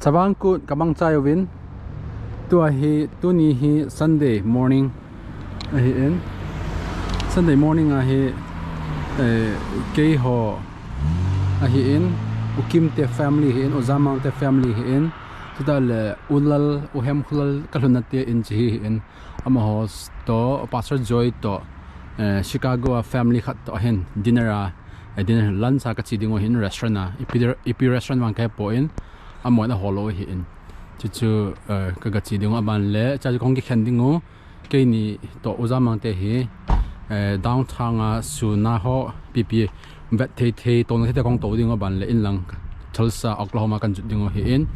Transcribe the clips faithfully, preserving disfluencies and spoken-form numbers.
Savangkut kamang chai uvin. Tua hi, tuni hi Sunday morning ahi in. Sunday morning ahi, eh, keiho ahi in. U Kim te family hi in, U Zamang te family hi in. Chuta le U Lal, U Hemkhulal kalhunna te in chi hi in. Amaho to, Pastor Joy to, eh, Chicago a family khat to hin dinner a, eh, dinner lunch a kachi ding u hin restaurant a, ipi, ipi restaurant vang kahe poi, amaho in ahol u hin. Chuchu, eh, kaga chi ding u aban le, cha kong kikhen ding u, keini to U Zamang te hi, eh, downtown a suna ho, pipi, vet thei thei, tona thei thei kong to ding u aban le, inlang, Tulsa, Oklahoma kan jut ding u hin.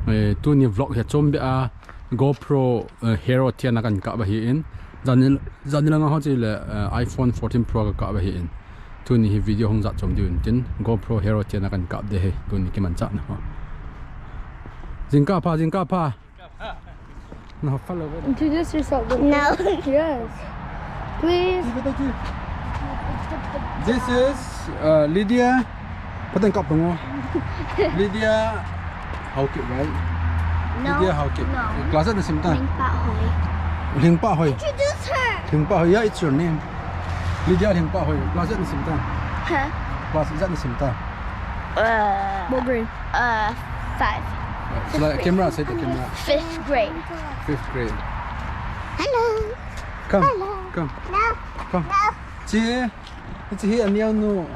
Eh, tuni vlog hi chombe a, GoPro, eh, Hero ten a kan kap ahi in. Janil, janil anga ho chile, eh, iPhone fourteen Pro ka kap ahi in. Tuni hi video hung jat chom diu in tin GoPro Hero ten a kan kap de hi. Tuni kimanchahna ho. Jingkah pha, jingkah pha. No, follow. Introduce yourself. No. Yes. Please. This is, uh, Lydia. Pateng kap tongo. Lydia Haokip, right? No. Lydia Haokip. No. Class ijat na sim ta? Lingpa Hoi. Lingpa Hoi. Introduce her. Lingpa Hoi, yeah, it's your name. Lydia Lingpa Hoi. Class ijat na sim ta? Huh? Class ijat na sim ta? Uh, what grade? Uh, five. Right. So, like, camera, say the camera. Fifth grade. Fifth grade. Hello. Come. Hello. Come. No. Come. No. Chi. It's here, Neil, no.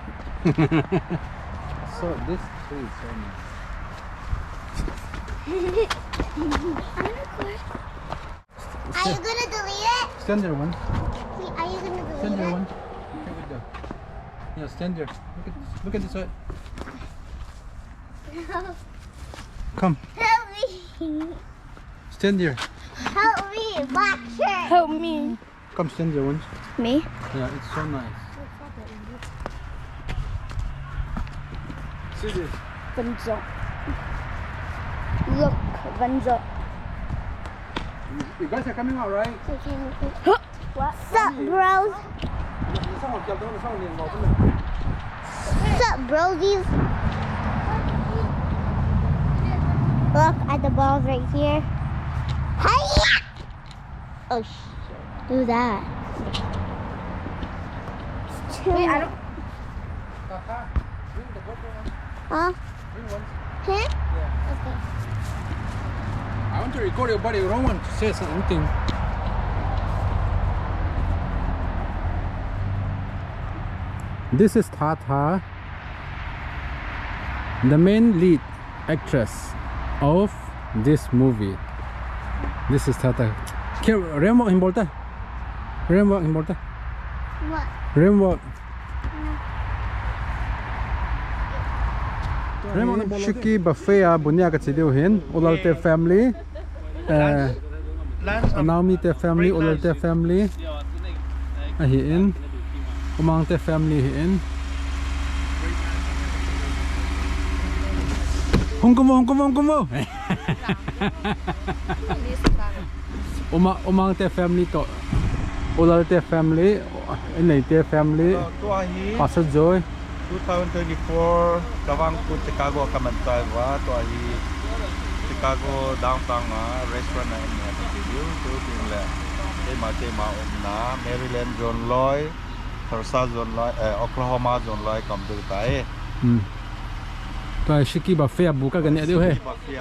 So this tree is so nice. I'm gonna record. Are you gonna delete it? Stand there, one. Are you gonna delete it? Stand there, one. Okay, good job. Yeah, stand there. Look at, look at this side. No. Come. Help me. Stand there. Help me, boxer. Help me. Come stand there once. Me? Yeah, it's so nice. See this? Vanzo. Look, Vanzo. You, you guys are coming out, right? Huh? What? Sup, bros? Sup, brosies? Look at the balls right here. Hiya! Oh, shit. Do that. It's too— Wait, I don't— Huh? Huh? Okay. I want to record your body. I don't want to say anything. This is Tata, the main lead actress of this movie. This is Tata. Kya rainwalk hin bolta? Rainwalk hin bolta? What? Rainwalk. Rainwalk. Shiki buffet a bunia kachi diu hin, U Lal te family. Eh, Naomi te family, U Lal te family. Ahi in. U Mang te family ahi in. Hung kum vo, hung kum vo, hung kum vo. U Ma-, U Mang te family to. U Lal te family, Inei te family. Tua hi Pastor Joy. Two thousand twenty-four Savangkut Chicago kaman chai uva, tua hi Chicago downtown a restaurant a in a ka review, tu tin le. Keima, keima umna, Maryland zone loi, Tulsa zone loi, eh, Oklahoma zone loi ka um diu tai. Hmm. Tua hi Shiki buffet a bu ka ga neh diu ahi. Shiki buffet a.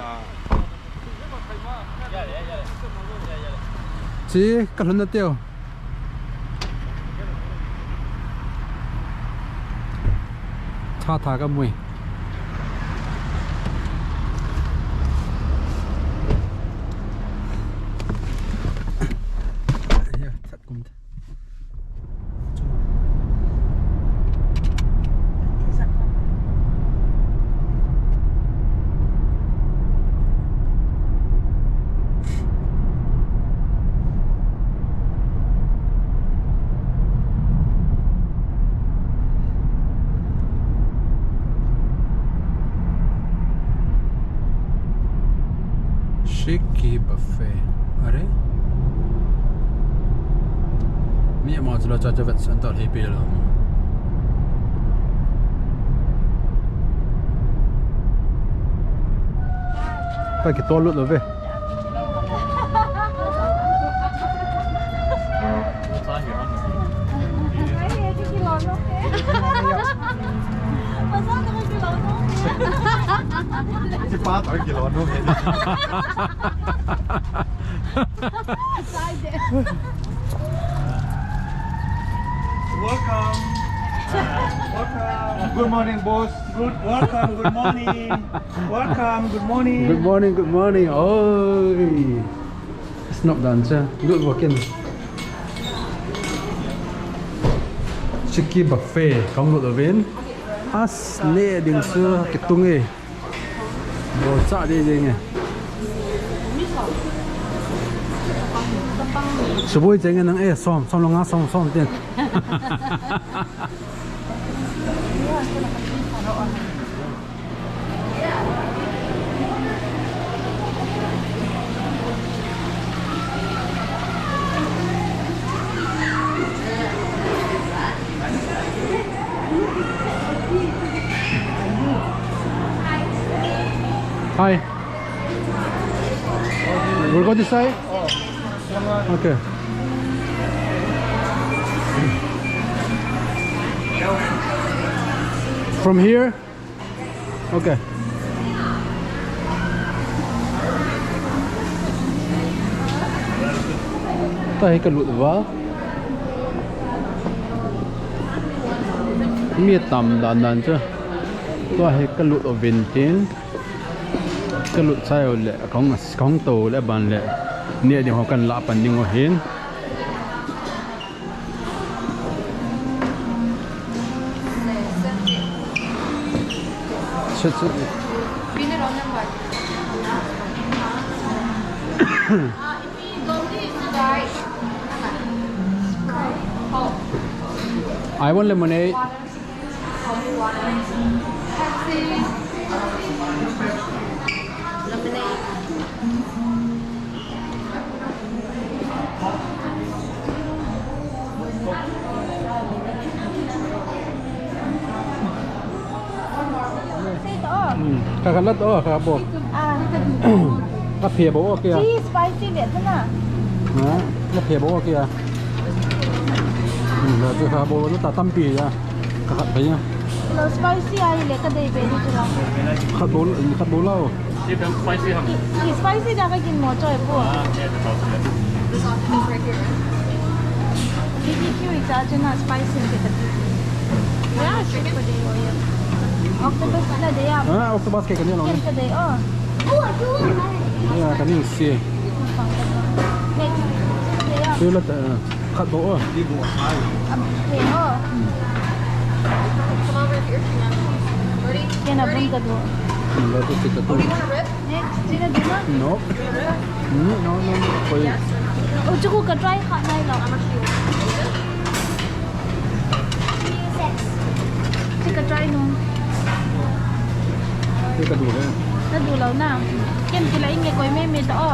Chi, ka lhun na teu. Tha tha ka mui. Kum te. Shiki buffet. Are? Mi ama chu la cha cha vet san ta le pe la. Kitol lut lou ve. Kipa ta kilou lou ve. Welcome. Welcome. Good morning, boss. Good, welcome. Good morning. Welcome. Good morning. Good morning. Good morning. Oi. Snap dan cha. Lut vo ken. Chicky buffet. Kong lut ovin. As ne ding su kitung e. Bol cha de jeng e. Suboi jeng e nang e, som, som le nga, som, som tin. Hi. We'll go this side? Okay. From here? Okay. Tahi ka lut uva. Mi tam dan dan chu. Tahi ka lut uvin tin. Ka lut chai u le, kong, kong to le ban le. Ne ding ho kan la pan ding u hin. Sit, sit. I want lemonade. Sei to. Hmm. Ka khalat o, ka bo. Ah. Ka phe bo o kya? Chili spicy le tu na. Ha? Ka phe bo o kya? Hmm, la tu ka bo na ta tampi ya. Ka khat phai ya. Lo spicy ai le ka dei be ni tu la. Khat bo, khat bo la o. Spicy ham? Ki, ki spicy da ka kin mo choi po. Ah, yeah, that's awesome. B B Q i cha chu na spicy ke ka ti. Ya, sure ko dei o ya. Octopus la dei ya. Ah, octopus ke ka ni lo. Ke ka dei o. Ya, ka ni si. Next. Ke dei ya. Ke la ta. Khat bo o. Am, okay, oh. Come over here. Ready? Kena bun ka do. Hmm, la tu si ka tu. Oh, do you want a rib? Next, sino dun na? No. You want a rib? Hmm, no, no, no. Koi. Oh, chuku ka try kha nai lo. How much do you want? Chi ka try nu. Te ka du he. Ka du lo na. Ken kila inge koi me me ta o.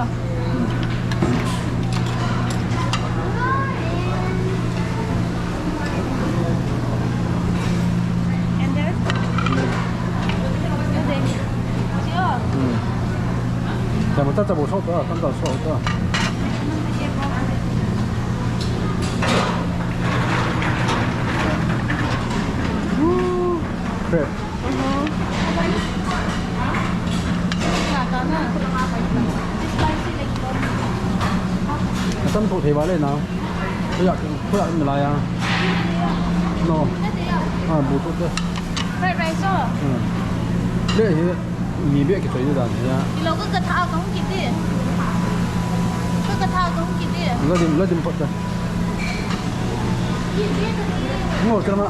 And there? There. Chi o. Hmm. Chabu ta, chabu sok ta, kan ta sok ta. Woo. Crab. Atam tu thei ba le na. Kuya, kuya in la ya. No. Ah, bu tu te. Fried rice o. Hmm. Le hi mi be ki choi dan ya. Ilo ka ka tha ka hung ki ti. Ka ka tha ka hung ki ti. La dim, la dim pot ta. Ngo kana.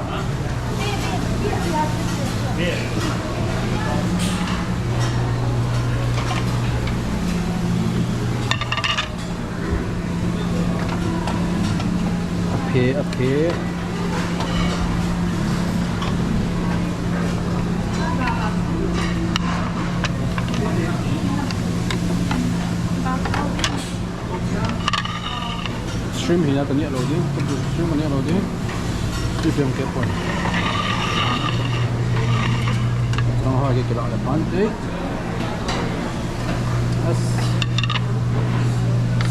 Aphe, aphe. Shrimp hina ka neh lou ding, shrimp ka neh lou ding. Ipi ham kei poi. Tang ha ke kila le pan te.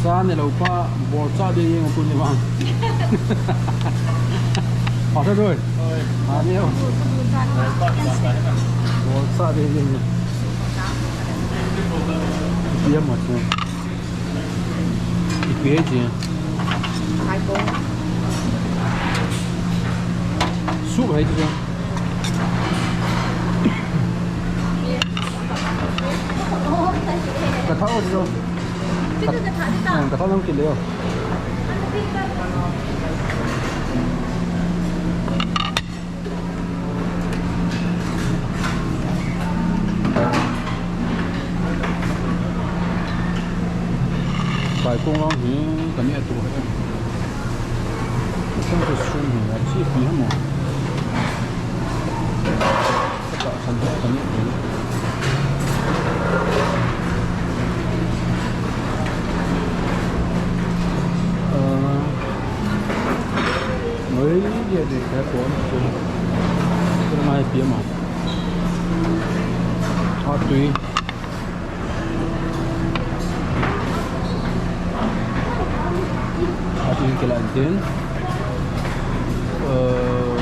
Sa ne lou pa, bol cha de yeng tuni vang. Pastor Doi. Ani o. Bol cha de yeng. Ipi ham che. Ipi ham che. Soup ham che. Ka thau jo. Ka, ka thau lang kile o. Kai kong lang hi, ka ni atu hai. Ka sang ka sun hi, a chi pi ham o. Ka ta san ka ni atu. Oi, dia de ka ko ko. Ko mai pi ma. A tui. A tui ke lan tin. Eh,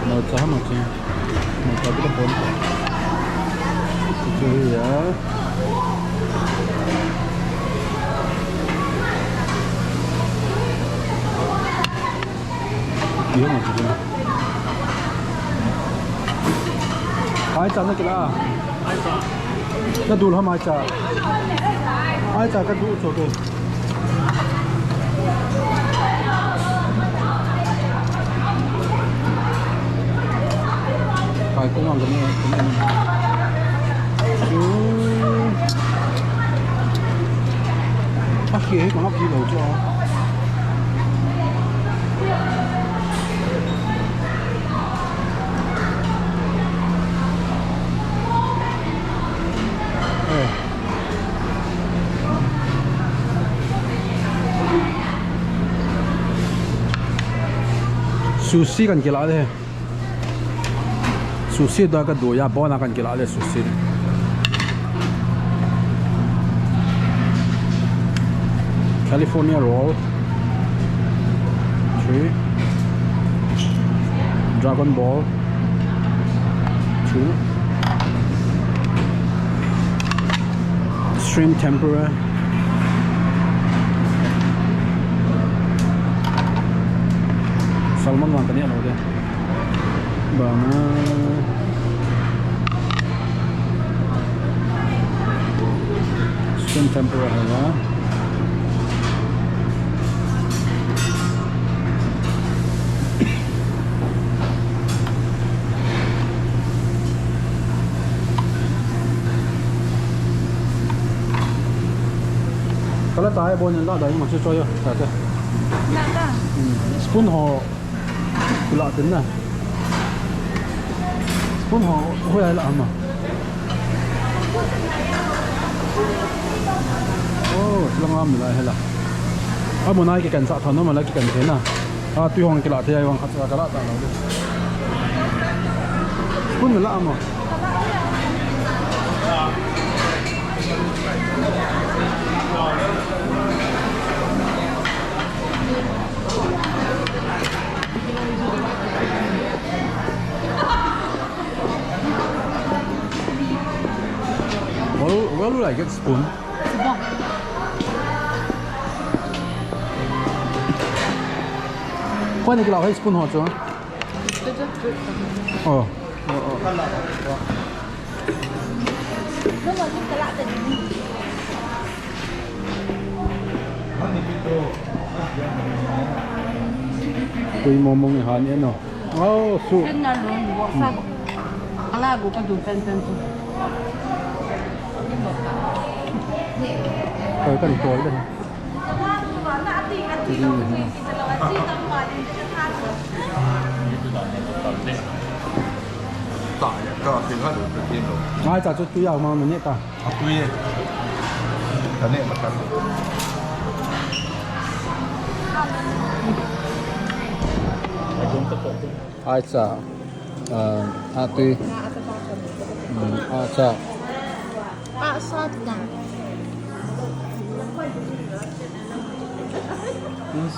mo cha ma chi. Mo cha ka pon. Chu ya. Ipi ham chu. Aicha na kila. Na dul ham aicha. Aicha ka du cho ke. Kai kong ang kani, kani. Chu. A khi he kong ap di lo chu. Eh. Sushi kan kila le. Sushi da ka do ya bona kan kila le sushi. California roll. Three. Dragon Ball. Two. Shrimp tempura. Salmon vang ka neh lou de. Bang a. Shrimp tempura hi a. Kala tai bon la dai ma chu choi yo ta te. La ta. Hmm. Spoon ho. Kula tin na. Spoon ho, hoi ai la ama. Oh, sila ngam la hela. Amo nai kikan sa thano mala kikan thena. A tui hong kila thei ai vang khat sa kala ta lo. Spoon la ama. Well, well, I get spoon. Koi ni kila hai spoon ho chu. Oh. Oh, oh. Tui mong mong i han e no. Oh, su. Ken na lung, wo sa. Ala go ka du pen pen tu. Koi kan koi de. Ngai cha chu tui a mang na ne ta. A tui e. Ka ne ma ta. Ai cha. Ah, a tui. Mm, a cha. Pa sa ta. Yes.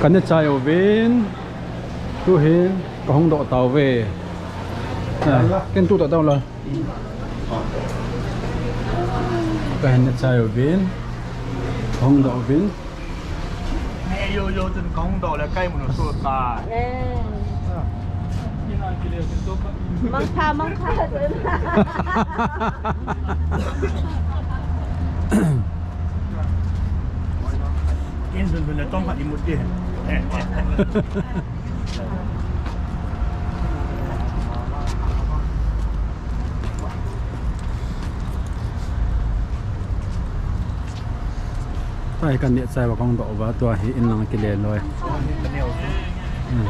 Ka ne chai uvin. Tu hin ka hung doh tau ve. Ah, ken tu ta tau la. Ka hin ne chai uvin. Ka hung doh uvin. Yo, yo, chun ka hung doh le kai mun su ta. Eh. Mangpha, mangpha. Ken sun sun le tong khat imut di. Tua hi ka ne chai uva kong doh uva, tua hi in lang kile loi. Hmm.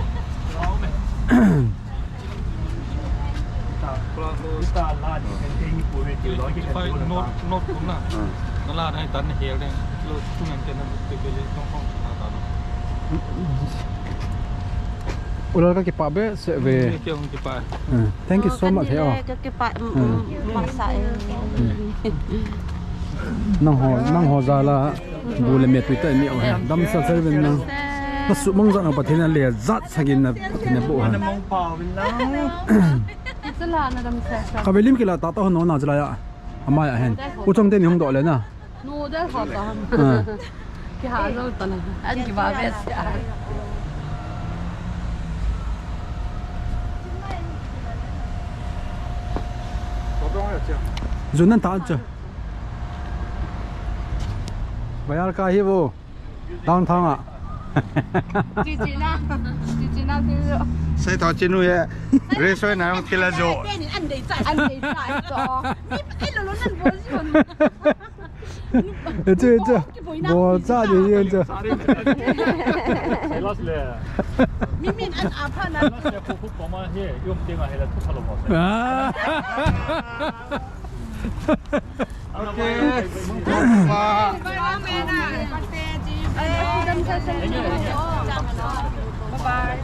Ulal, ka kipah behseh ve. Hmm, kei hung kipah. Hmm, thank you so much, he, oh. Ka kipah, mm, mm, masa e. Hmm. Nangho, nangho jal a bu le me tui tah i neh u hi. Damsel sel uvin nang. Na sumang jat nang Pathen in a le jat sangin na Pathen in a boh u hi. Ka ve lim kila ta ta hon na jala ya. Amai a hen. U Chong te ni hung doh le na. Noodle ho ta. Ah. Kiha jou ta na. An kiba behseh a. Jun nan ta an cha. Bayar ka hi vo. Downtown a. Chichi na. Chichi na, chichi. Sei tho chinu ye. Resoi na yong thila jo. An dei cha, an dei cha. Ni pa lo lo nan bo ji hon. Eche, eche. Bol cha de ye eche. Sei los le. Mi min an a pha na. Sei los le khu khu poma he, yom tenga he la thu pha lo mo sei. Ah. Okay. Bye.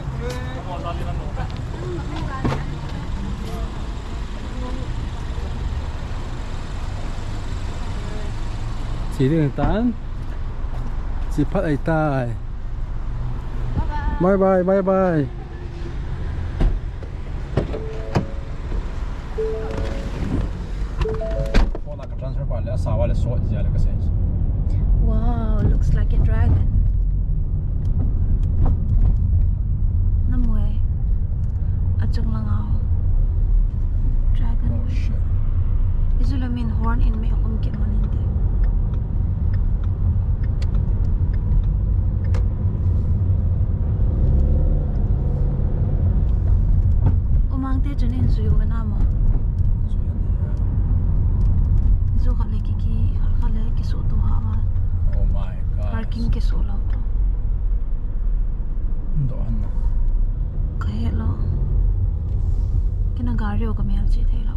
Chi ding tan. Chi phat ai tai. Bye bye, bye bye. Phone a ka transfer pa le, a sawa le sot jia le ka sei. Wow, looks like a dragon. Namu e. Achung lang a. Dragon. Oh, shit. Ijeh inem horn in me khum kit man inte. U Mang te chun in jui u na mo. Jui u na. Jui khat le ki, ki, khat le ki su tu ha ma. Oh my God. Parking ki su lo tu. Doh han na. Ka he lo. Kei na gari u ka mel chi thei lo.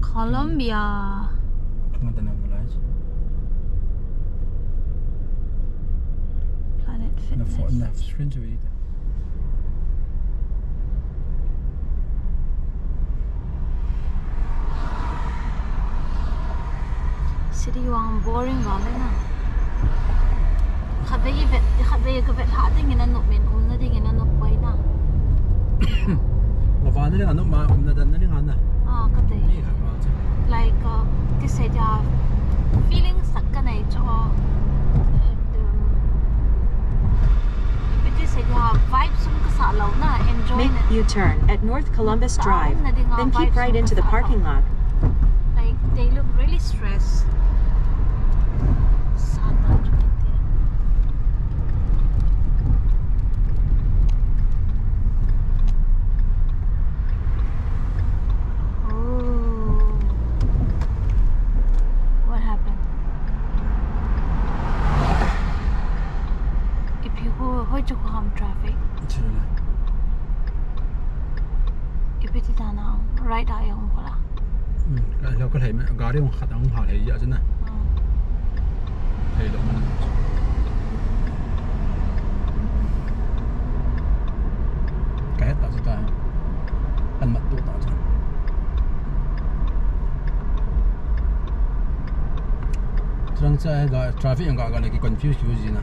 Colombia. Kung ta na mo lai. Planet Fitness. Na fo-, na screen chu ve ta. City vang boring vang le na. Khatvei i vet, khatvei ka vet lha ding in a nop in, umna ding in a nop poi na. Mavana ding a nop ma, umna dan na ding a na. Ah, ka te. Mi khat vang chu. Like, uh, ti sei dia, feelings khat ka nei chu. Um, It is a, yeah, vibes um ka sa lo na, enjoy. Make na. U-turn at North Columbus Drive, then keep right into the parking lot. Like, they look really stressed. Satan, oh. What happened? Ipi khu, hoi chu khu ham traffic. Chila. Ipi ti ta na, right a hung khu la. Hmm, ka lo ka lei ma, gari hung khat hung ha lei ya chuna. Hmm. Lei lo man. Ka het ta chu ta. An mat tu ta chu. Cha ga traffic ang ga ga le ki confuse ki jina.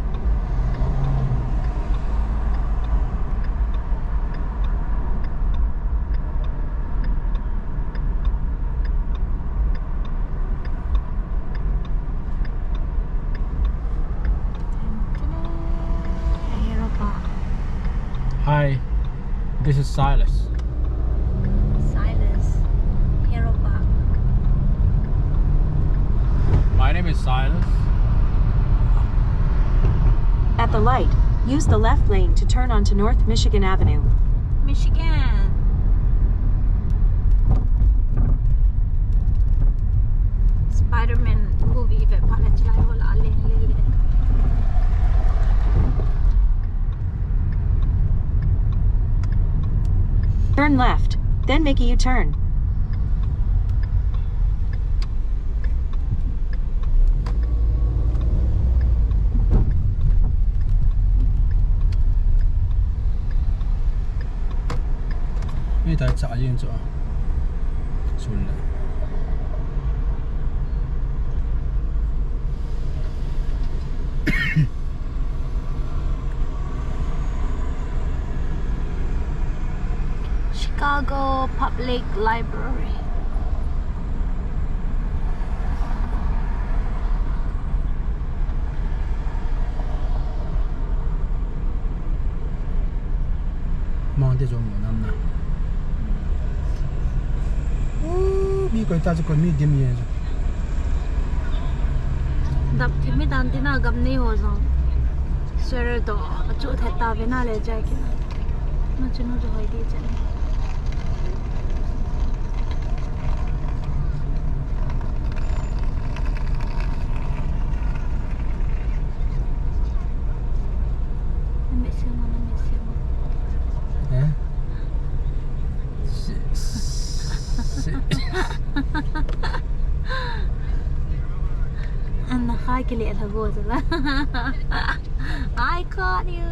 Hi, this is Silas. Silas. Hero Park. My name is Silas. At the light, use the left lane to turn onto North Michigan Avenue. Michigan. Spider-Man movie ve pha le chilai ho la le le le. Turn left, then make a U-turn. Hei, tai cha jing chu a. Sun le. Chicago Public Library. Mang te jong mo nam na. U, mi koi ta chu koi mi dim ye. Dap thim mi dan tina gam nei ho jong. Sweater to, achu thet ta ve na le jacket. Na chu nu chu hoi di chen. Na me se mo, na me se mo. Eh? Si-, si-, Anna khai kile la go jala. I caught you.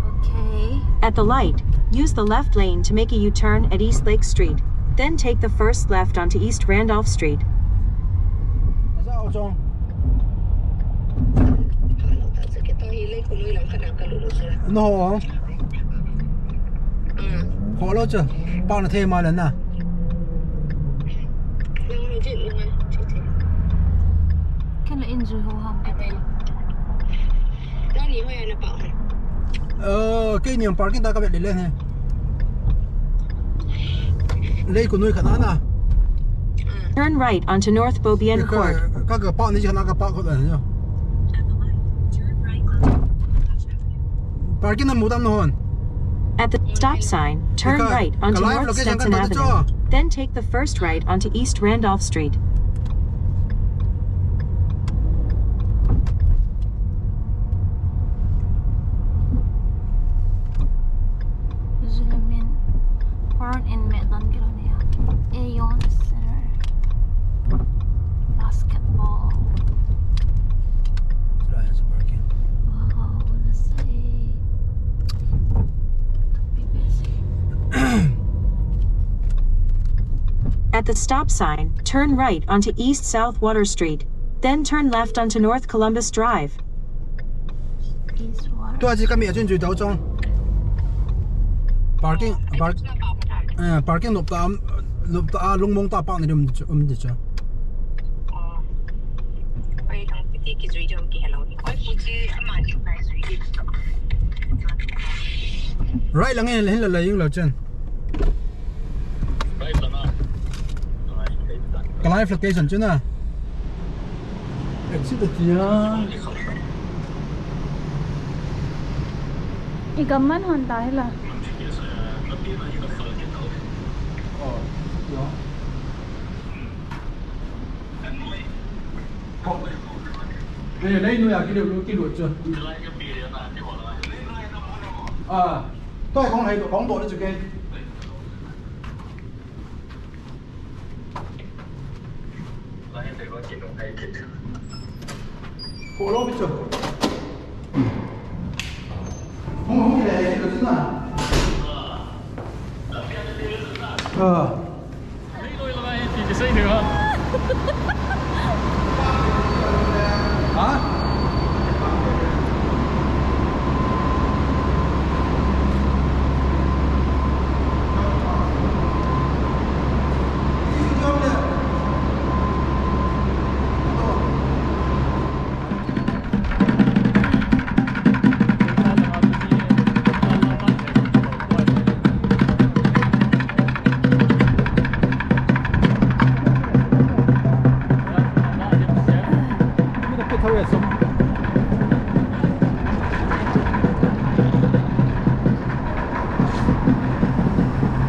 Okay. At the light, use the left lane to make a U-turn at East Lake Street. Then take the first left onto East Randolph Street. No. Kholo chu. Pau na thei ma le na. Ken la in jui ho ham ka te. Tani hoi ana pa. Eh, kei ni parking ta ka vet le le he. Lei ku nui khat na na. Turn right onto North Beaubien Court. Ka, ka, ka pa ni kana ka pa ko da ni. Parking na mu tam no hon. At the stop sign, turn right onto North Stetson Avenue. Then take the first right onto East Randolph Street. Zulamin, Corn in Medan Gironia, Aeon Center, basketball. Wow, nasai. At the stop sign, turn right onto East South Water Street, then turn left onto North Columbus Drive. Tua chi kami a chun jui tau chong. Parking, park, eh, parking nop ta, nop ta, ah, lungmong ta park ni dum, um, di chu. Right lang hin, hin la la yung lo chen. Ka live location chu na. Exit ati a. I gam man hon ta hi la. Lei, lei noi a kile, kile chu. Ah, toi kong hai to, kong to le chu ke. Lai te ko kin dong hai kit. Polo bicho. Hung hung le le lo na. Ah. Ha?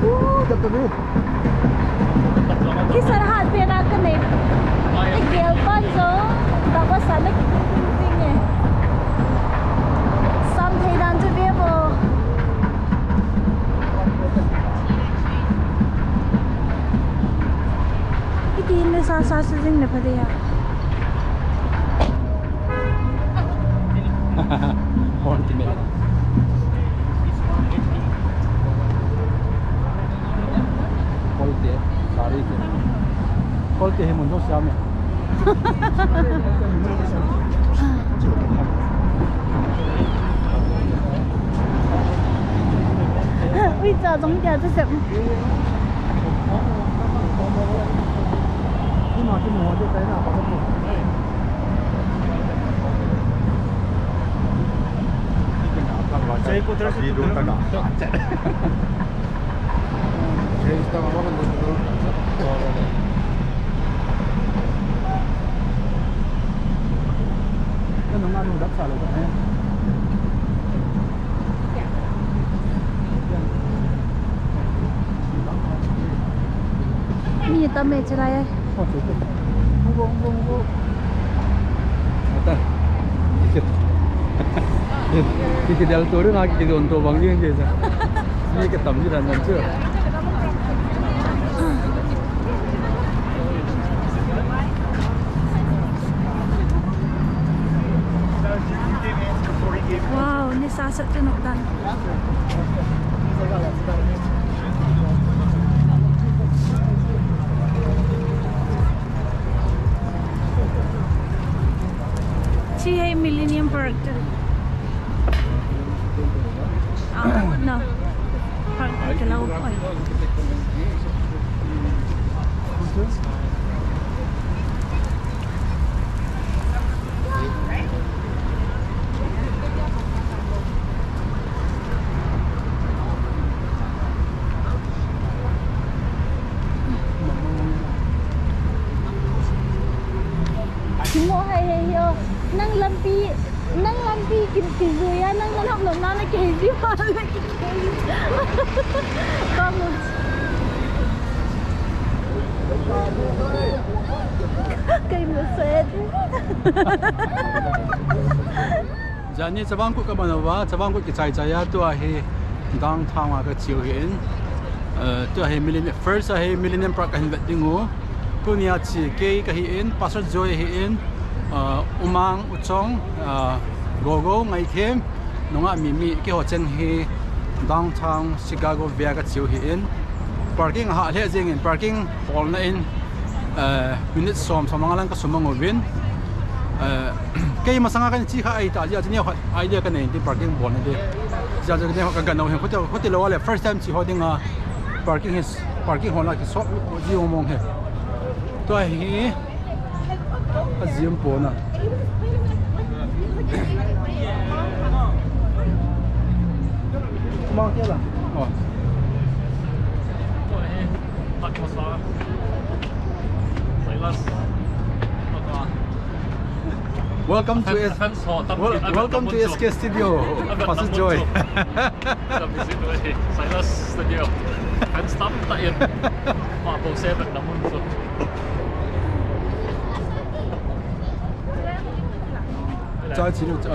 Ooh, the view. Kisar hat pe na ka nei. Ka gel pan zo. Ka ba sa na ki ting ting ting e. Sam thei dan chu ve bo. Iti in le sa sa sa jing le pha de ya. Horn ti me. Kolte, sari te. Kolte hi mun ho siam e. Ui, cha jong kya cha sep. Mi tam e chilai ai. Ata. Kiki del to na kiki don to bang jing je sa. Mi ke tam ji dan dan chu. Wow, ni sa sa tu nok dan. Chi hi Millennium Park. Ah, no. Park ke lau koi. Mo hai hai yo. Nang lampi, nang lampi kin kin zuya, nang nang hap nang nang kin zuya. Kamu. Kei mu set. Jani chavang kut ka man uva, chavang kut kichai chai a, tua hi downtown a ka chiu hi in. Eh, tua hi Millennium, first a hi Millennium Park ka hin vet ding u. Tunia chi kei ka hi in, Pastor Joy hi in, eh, Umang, Uchong, eh, Gogo, Ngaithem, nunga mi mi keiho cheng hi downtown Chicago via ka chiu hi in. Parking ha le jing in, parking Pawl na in, eh, minute som, som nga lang ka sumang uvin. Eh, kei masanga kan chi kha ai ta, jia jia idea ka nei, ti parking bol na de. Jia jia ne ka ganau hen, khuti, khuti lo le, first time chi ho ding a, parking his, parking ho la ki sop, ji mong mong he. Tua hi, a jim po na. Mang ke la. Oh. Hot masala. Silas. Welcome to S-, wel-, welcome to S K Studio, Pastor Joy. Silas Studio. Fans tam ta in. Ma bo se vet na mun so. Cha chi lu cha.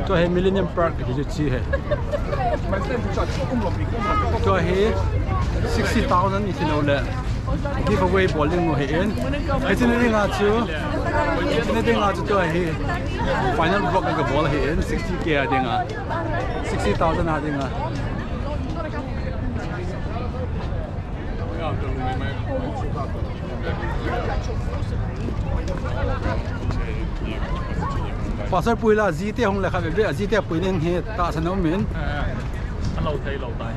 Tua hi Millennium Park hi chu chi hi. Tua hi sixty thousand iti lo le. Giveaway bol ding u ahin. Hiche ni dinga chu, hiche ni dinga chu tua hi final vlog kabol ahin, sixty K a dinga, sixty thousand a dinga. Pastor pui la, jite hung le kha be be, jite pui ning he ta sa nom in. Alo thei lo tai.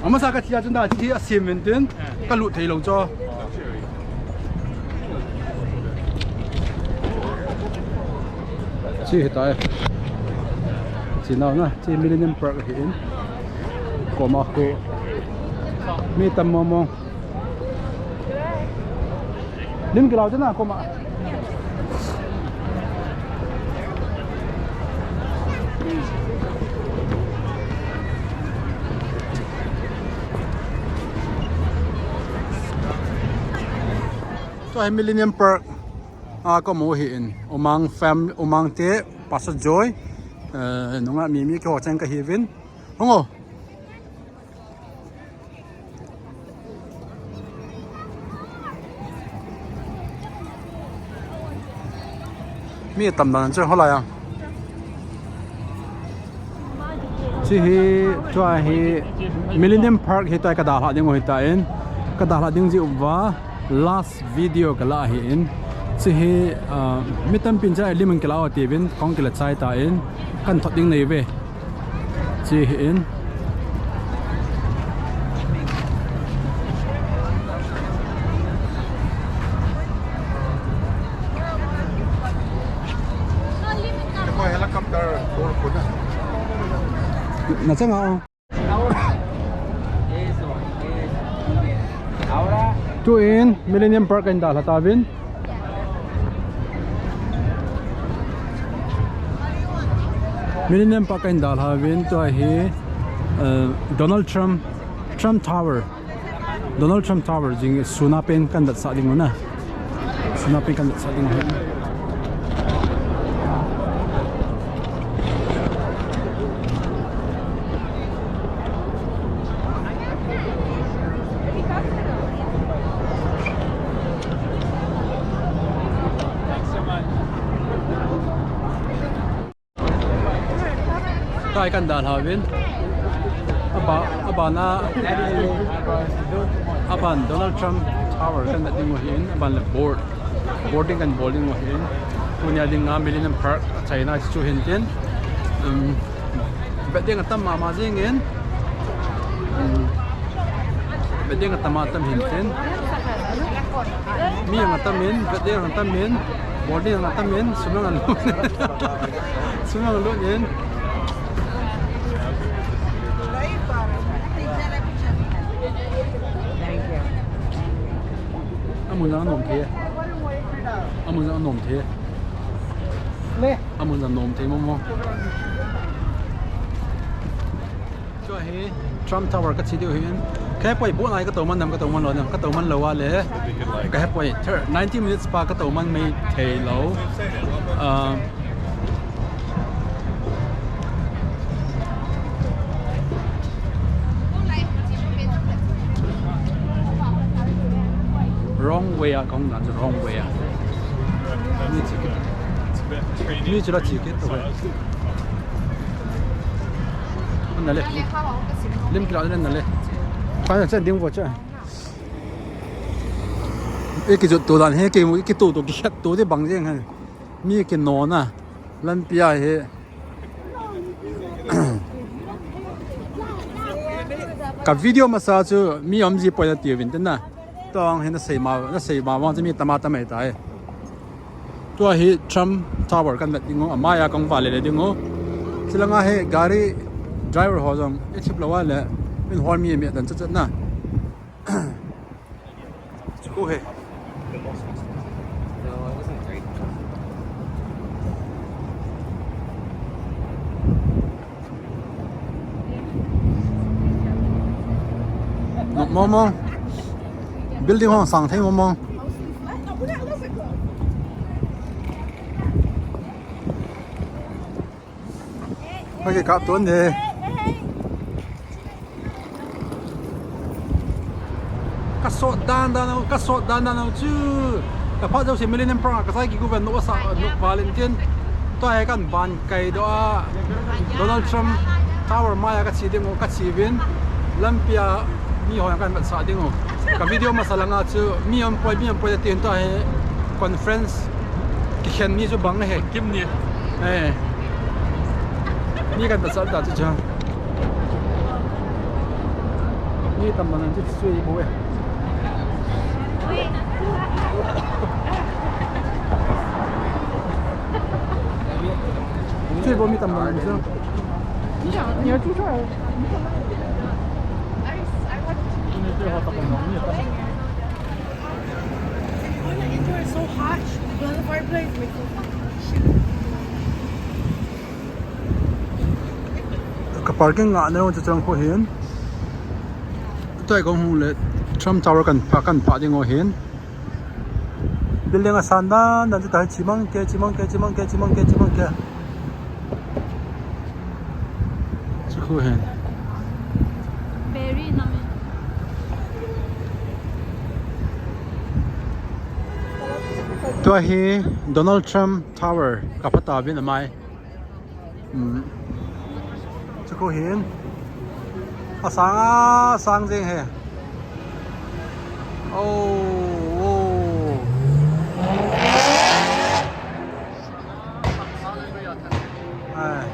Amasa ka chia chun da chi a sim in tin, ka lut thei lo cho. Chi hi tai. Chi nau na, chi Millennium Park hi in. Koma ko. Mi tam mo mo. Lim kilau te na koma. Tua hi Millennium Park a koma hi in. Umang fam, Umang te, Pastor Joy. Eh, nunga mi mi kiho chang ka hi vin. Hung o. Mi tam dan chu hola ya. Chi hi, tua hi Millennium Park hi tua ka dalha ding u hi ta in. Ka dalha ding ji uva last video ka la hi in. Chi hi, ah, mi tampin cha lim in ka la u ti vin kong kila chai ta in. Kan thot ding nei ve. Chi hi in. Helicopter. Na chang a. Tuin Millennium Park in dalha ta vin. Millennium Park in dalha vin tua hi, eh, Donald Trump, Trump Tower. Donald Trump Tower jing suna pen kan dat sa ding na. Suna pen kan dat sa ding. Tua hi kan dalha vin. Aba, abana, aban Donald Trump Tower kan dat ding u hin, aban le board. Boarding kan bol ding u hin. Tunia dinga Millennium Park a chaina chu hin tin. Um, bet ding atam mama jing in. Um, bet ding atam atam hin tin. Mi ang atam in, bet ding atam in. Boarding ang atam in, sum ang alut. Sum ang alut in. Amun ang anom thei. Amun ang anom thei. Amun ang anom thei mo mo. Tua hi Trump Tower ka chi diu hin. Ka hepoi bu nai ka to man nam ka to man lou nam ka to man lou a le. Ka hepoi thir ninety minutes pa ka to man mai thei lou. Ah, wrong way a kong na wrong way a. Mi chi ke. Mi chi la chi ke to. An na le. Lim kila an na le. Kha na chen ding vo cha. E ki jot to dan he ki mu ki to to ki khat to de bang jeng han. Mi ki no na. Lan pia he. Ka video masa chu mi om ji poi na ti vin te na. Tong he na sei ma na sei ma wang chu mi tama tama ta he. Tua hi Trump Tower kan vet ding u, amai a kong vale le ding u. Chilanga hi gari driver ho jong i chip lo a le, min hol mi mi dan chat chat na. Chu he. Nok mong mong. Building hong sang thei mong mong. Hoi ke kap tuan de. Ka sot dan dan u, ka sot dan dan u chu. Ka phat jouse Millennium Park a ka chai kigu ven, no sa, no valentine. Tua hi kan ban kai doh a. Donald Trump Tower mai a ka che ding u, ka che uvin. Lampi a mi ho kan vetsah ding u. Ka video masa langa chu mi um poi, mi um poi tin tua hi conference kikhen ni chu bang ahi. Kim ni. Eh. Mi kan vetsah ta chu chu. Mi tam bang chu chu i bo e. Chu i bo mi tam bang chu. 你想，你要住这儿？ It's so hot. You go in the fireplace, make some fucking shit. Ka parking ngah na chu chang kho hin. Tua kong hung le Trump Tower kan pha, kan pha ding u hin. Building a san dan dan chu ta, chimang ke, chimang ke, chimang ke, chimang ke, chimang ke. Chu khu hen. Very nice. Tua hi Donald Trump Tower ka pha ta uvin amai. Hmm. Chu khu hin. A sang a, sang jeng hi. Oh, oh. Ai.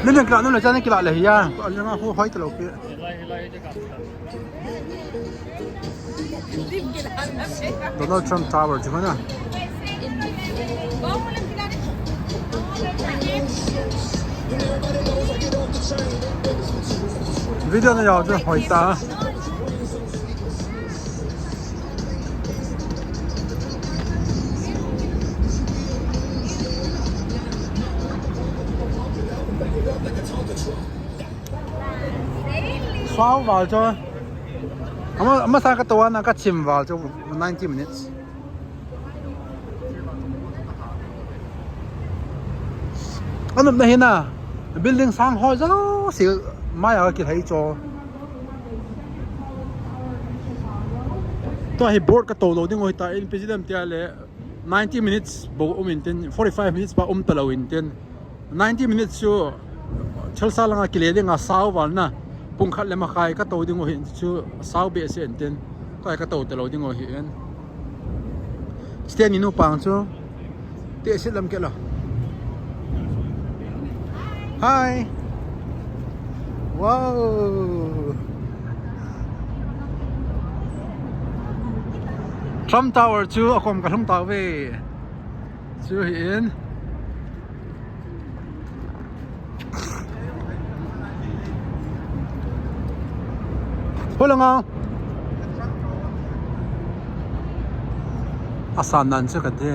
Lim kila, lim le chan kila le hi ya. Lim a khu hoi ta lo pi. Donald Trump Tower chu na. Video na yau chu hoi ta. Sao val chu. Ama, ama sa ka to na ka chim val chu ninety minutes. Anop na hi na, building sang ho jouse mai a kilhai chu. Tua hi board ka to lo ding u hi ta in, president tia le ninety minutes bou um in tin, forty-five minutes pa um ta lo in tin. Ninety minutes chu thilsa langa kile ding a sao val na. Pung khat le makhai ka to ding u hin chu sao behseh in tin. Tua ka to ta lo ding u hin. Stand in u pang chu. Te sit lam ke lo. Hi. Wow. Trump Tower chu a kom ka lhung ta ve. Chu hi in. Hola nga. Asan nan chu ka ti.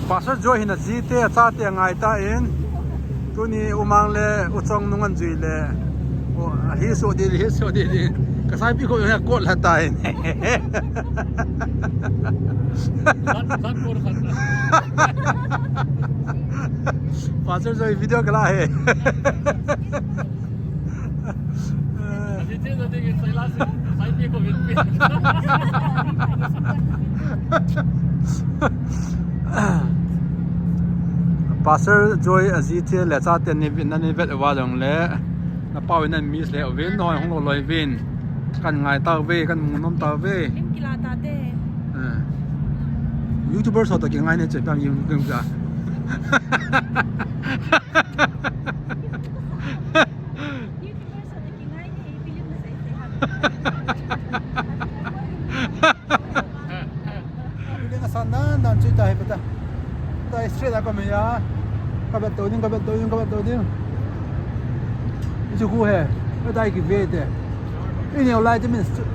Pastor Joy hin a jite, a chate angai ta in. Tuni U Mang le U Chong nung an jui le. O, hi so di, hi so di di. Ka saipi ko ya ko la ta in. Pastor Joy video ka la he. Pastor Joy a jite le chate ni vin, na ni vet uva jong le, na pau in nan miss le uvin, na hung lo loi vin. Kan ngai tau ve, kan mu nom tau ve. Lim kila ta te. Eh. YouTuber so to ki ngai ne che pam yung yung ka. Building asan dan dan chu ta hi pata. Ta straight a ka me ya. Ka bet to ding, ka bet to ding, ka bet to ding. Chu khu he. Ka dai ki ve te. Ini olai te min st-,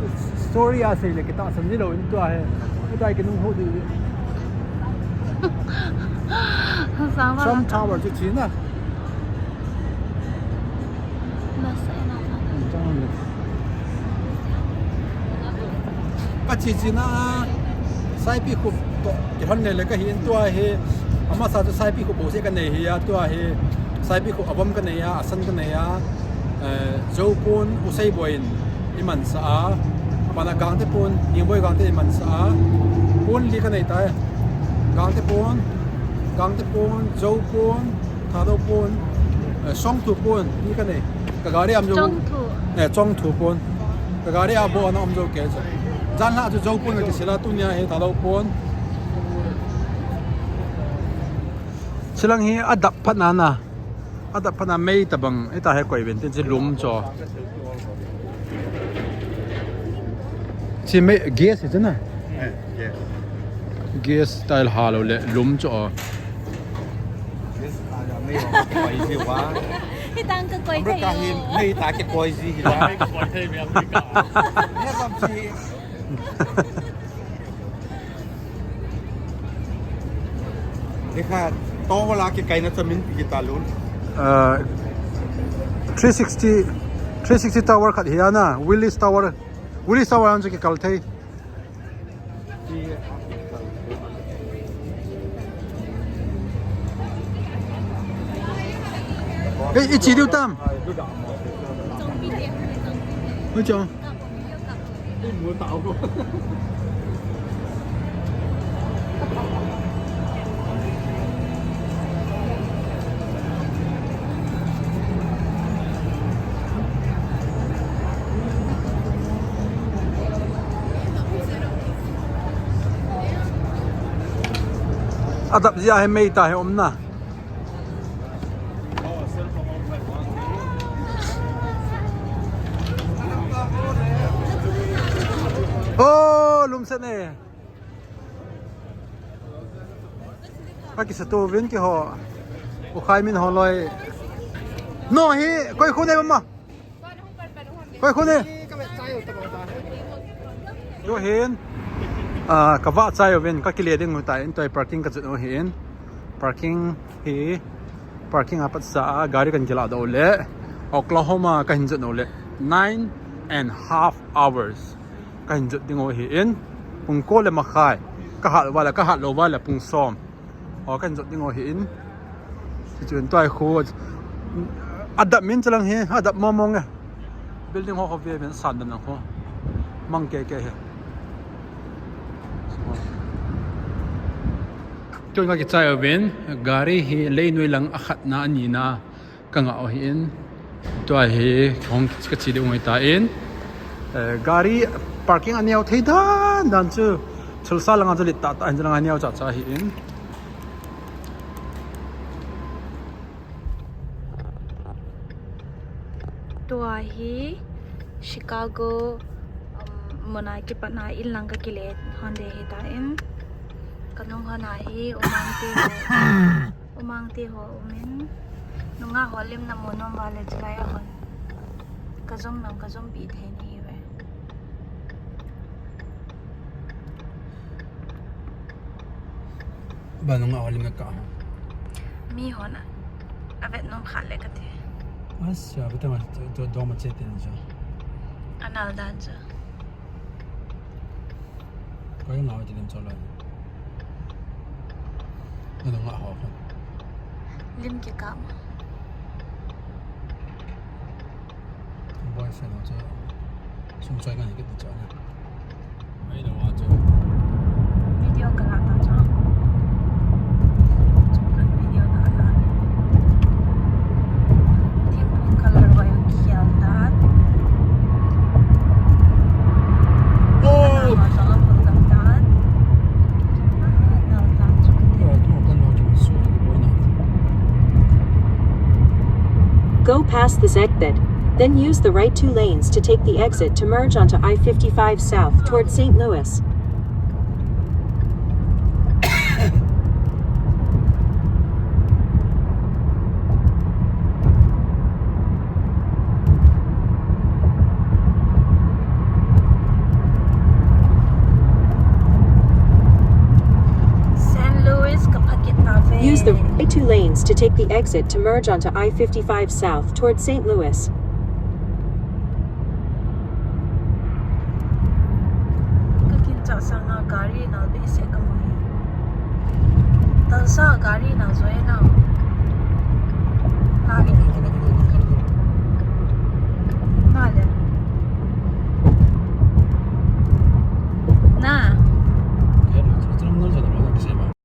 story a sei le ki ta san ni lo in tua he. Ka dai ki nung ho di. Trump Tower chu chi na. Ka chi chi na, saipi khup to, ki hon le le ka hi in tua hi, Amasa chu Saipikhup bouseh kanei hi a, tua hi Saipikhup avom kanei a, asan kanei a, eh, Jopon Usei boiyin imansah a, abana Gangte pon, Ningboi Gangte imansah a, pon li kanei tai. Gangte pon, Gangte pon, Jopon, Thadou pon, eh, Songthu pon ni kanei. Ka gari a um jou. Chongthu. Eh, Chongthu pon. Ka gari a bou ana um jou kei chu. Janhi a chu Jopon kakisil a, tunia hi Thadou pon. Chilang hi adap phatna na. Adap phatna mei tabang, ita hi koi uvin tin chi lum chu. Chi mei gas hi chu na. Eh, gas. Gas style ha lou le lum chu. Gas ha le mei ho koi ji wa. Hitang ka koi thei. America hi mei ta kikoi ji hi la. Mei ka koi thei mei America. He bam chi. Dekha, tower la kikaina chu min ipi kiti lou. Uh, three sixty, three sixty tower khat hi ana, Willis Tower, Willis Tower a chu kikal thei. Ei, i chi diu tam. Oi chong. Adap jia hi mei ta hi um na. Oh, lumset ne. Ka kisa tu vin ki ho. U khai min ho loi. No hi, koi khu ne ma. Koi khu ne. Yo hin. Ah, ka va chai uvin, ka kile ding u tai, in toi parking ka jot u hin. Parking hi, parking a pat sa a, gari kan kila do le. Oklahoma ka hin jot u le. Nine and half hours. Ka hin jot ding u hin. Pung ko le makhai. Ka hat uva le, ka hat lou uva le, pung som. Ho kan jot ding u hin. Hichun tua khu. Adap min chalang hi, adap mong mong e. Building ho ho ve men san dan ho. Mang ke ke he. Tun ka kichai uvin, gari hi lei nui lang a khatna a nina. Ka ngah u hin, tua hi hong ka chi ding u ngai ta in, eh, gari parking a neo thei dan dan chu, Tulsa langa chu lit tah tah hin, chu langa neo cha cha hin. Tua hi Chicago, um, muna kipatna in lang ka kile hon de hi ta in. Ka nung hon a hi, umang te ho. Umang te ho umin, nungah ho lim na mu nom uva le chulai a hon. Ka jom nom, ka jom pi thei nahi ve. Ba nungah ho lim na ka ho. Mi ho na. A vet nom kha le ka ti. Asa, beta ma, do, do ma che ten jo. Anal dan jo. Koi ngah ti lim chol lai. Nanu ngah ho khan. Lim kikah ma. Boyfriend ho chu. Sum choi ngan kiti chol na. Ai lo wa chu. Video ka la ta chu. Video ka la. Thingphung color va jong kikhel tan. Oh! Nal tan. Nal tan chu. Go past this exit, then use the right two lanes to take the exit to merge onto I fifty-five South toward Saint Louis. Saint Louis ka phakit ta ve. Use the right two lanes to take the exit to merge onto I fifty-five South toward Saint Louis. Ka kin cha sanga gari nal behseh ka mu hi. Ta Sa gari na joi na. Gari ni